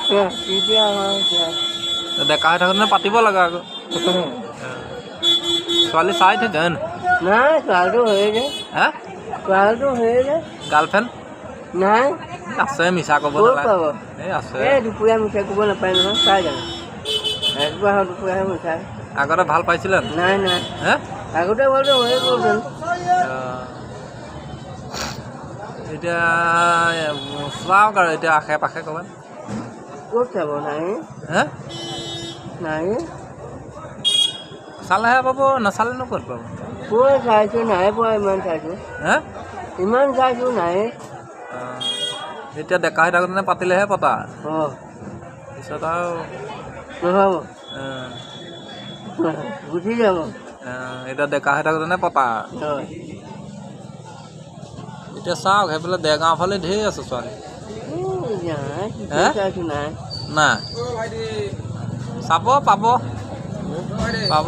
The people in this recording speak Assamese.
তেতিয়া এতিয়া। ডেকা হৈ থাকোঁতে পাতিব লাগে আকৌ। ছোৱালী চাই থৈছে হয়? নাই, ছোৱালীটো হৈয়ে যায়। হে? ছোৱালীটো হৈয়ে যায়। গাৰ্লফ্ৰেণ্ড? নাই। আছে, মিছা ক'ব ক'ত নালাগে। পাব? এই আছে। এই দুপৰীয়া মিছা ক'ব নাপায় নহয়, পাই জানো? ৰাতিপুৱা হয়, দুপৰীয়াহে মিছা। আগতে ভাল পাইছিলে? নাই নাই। হে? আগতে ভালটো হৈয়ে গ'লহেঁতেন। অঁ। এতিয়া চাওক আৰু এতিয়া আশে পাশে ক'ৰবাত। ক'ত চাব? নাই। হে? নাই। চালেহে পাব, নাচালেনো ক'ত পাব? ক'ত চাইছোঁ, নাই পোৱা। ইমান চাইছোঁ। হে? ইমান চাইছোঁ, নাই। অঁ। এতিয়া ডেকা হৈ থাকোঁতে পাতিলেহে পতা। অঁ। পিছত আৰু নহ'ব। অঁ, গুচি যাব। অঁ, এতিয়া ডেকা হৈ থাকোঁতেনে পতা। হয়। এতিয়া চাওক, সেইফালে দেৰগাঁৱৰ ফালে ঢেৰ আছে ছোৱালী। নাই। হে? চাইছোঁ, নাই। নাই, চাব, পাব পাব।